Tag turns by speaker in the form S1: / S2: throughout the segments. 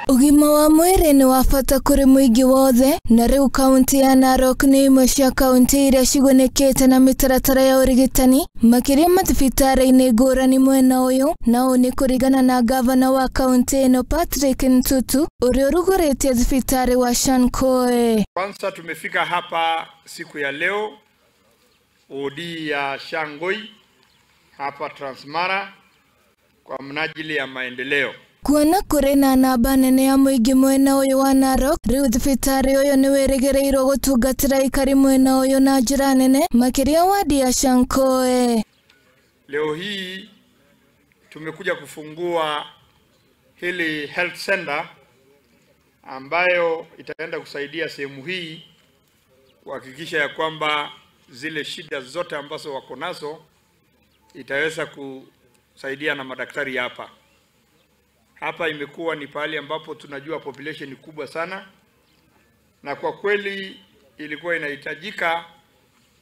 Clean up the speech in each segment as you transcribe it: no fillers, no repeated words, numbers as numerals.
S1: Ũgima wa mwĩrĩ nĩ wa bata kũrĩ mũingĩ wothe na rĩu kaunti ya Narok nĩ imwe cia kaunti iria cigunĩkĩte na mĩtaratara ya ũrigitani makĩria mathibitarĩ-inĩ ngũrani mwena ũyũ, na ũũ nĩ kũringana na gavana wa kaunti ĩno Patrick Ntutu ũrĩa ũrugũrĩtie thibitarĩ wa Shankoe.
S2: Kwanza tumefika hapa siku ya leo wodi ya Shangoi hapa Transmara kwa mnajili ya maendeleo.
S1: Kuona kũrĩ na namba nene ya mũingĩ mwena ũyũ wa Narok, rĩu thibitarĩ ũyũ nĩ wĩrĩgĩrĩirwo gũtungatĩra aikari mwena ũyũ na njĩra nene makĩria wadi ya Shankoe.
S2: Leo hii tumekuja kufungua hili health center ambayo itaenda kusaidia sehemu hii kuhakikisha ya kwamba zile shida zote ambazo wako nazo itaweza kusaidia na madaktari hapa. Hapa imekuwa ni pahali ambapo tunajua population ni kubwa sana, na kwa kweli ilikuwa inahitajika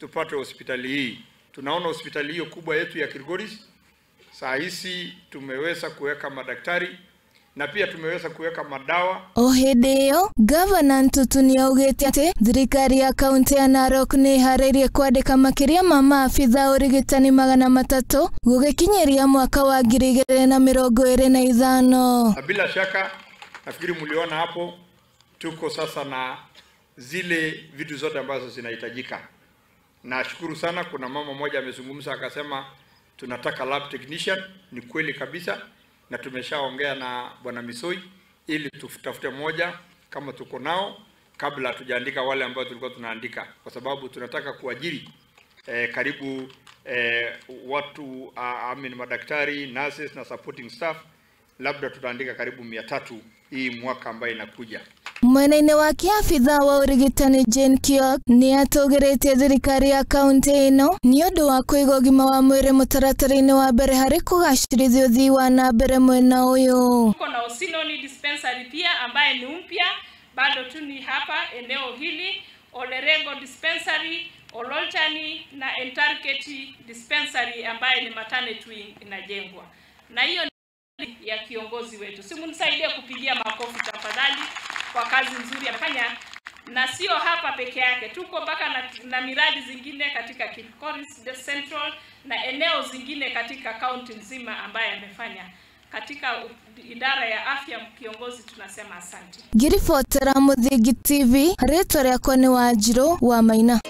S2: tupate hospitali hii. Tunaona hospitali hiyo kubwa yetu ya Kilgoris, saa hizi tumeweza kuweka madaktari na pia tumeweza kuweka madawa.
S1: O hĩndĩ ĩyo Gavana Ntutu nĩaugĩte atĩ thirikari ya kaunti ya Narok nĩ ĩharĩirie kwandĩka makĩria ma maabitha ũrigitani 300 gũgĩkinyĩria mwaka wa 2025.
S2: Na bila shaka nafikiri mliona hapo tuko sasa na zile vitu zote ambazo zinahitajika. Nashukuru sana, kuna mama mmoja amezungumza akasema tunataka lab technician. Ni kweli kabisa, na tumeshaongea na Bwana Misoi ili tutafute moja kama tuko nao kabla tujaandika wale ambao tulikuwa tunaandika, kwa sababu tunataka kuajiri karibu watu madaktari, nurses na supporting staff. Labda tutaandika karibu 300 hii mwaka ambayo inakuja.
S1: Mwena-inĩ wake abithaa wa ũrigitani Jane Kiok nĩ atũgĩrĩtie thirikari ya kaunti ĩno nĩ ũndũ wa kũiga ũgima wa mwĩrĩ mũtaratara-inĩ wa mbere harĩ kũgacĩrithia ũthii wa na mbere mwena ũyũ.
S3: Tuko na Osinoni dispensary pia ambaye ni mpya, bado tu ni hapa eneo hili, Olerego dispensary, Ololchani na Entarketi dispensary ambaye ni maternity wing inajengwa. Na hiyo ya kiongozi wetu. Simu nisaidie kupigia makofi tafadhali kwa kazi nzuri amefanya. Na sio hapa peke yake, tuko mpaka na miradi zingine katika Kilgoris Central na eneo zingine katika kaunti nzima ambaye amefanya. Katika idara ya afya kiongozi tunasema asante.
S1: Ngiribotera Muthingi TV, rĩtwa rĩakwa nĩ Wanjirũ wa Maina.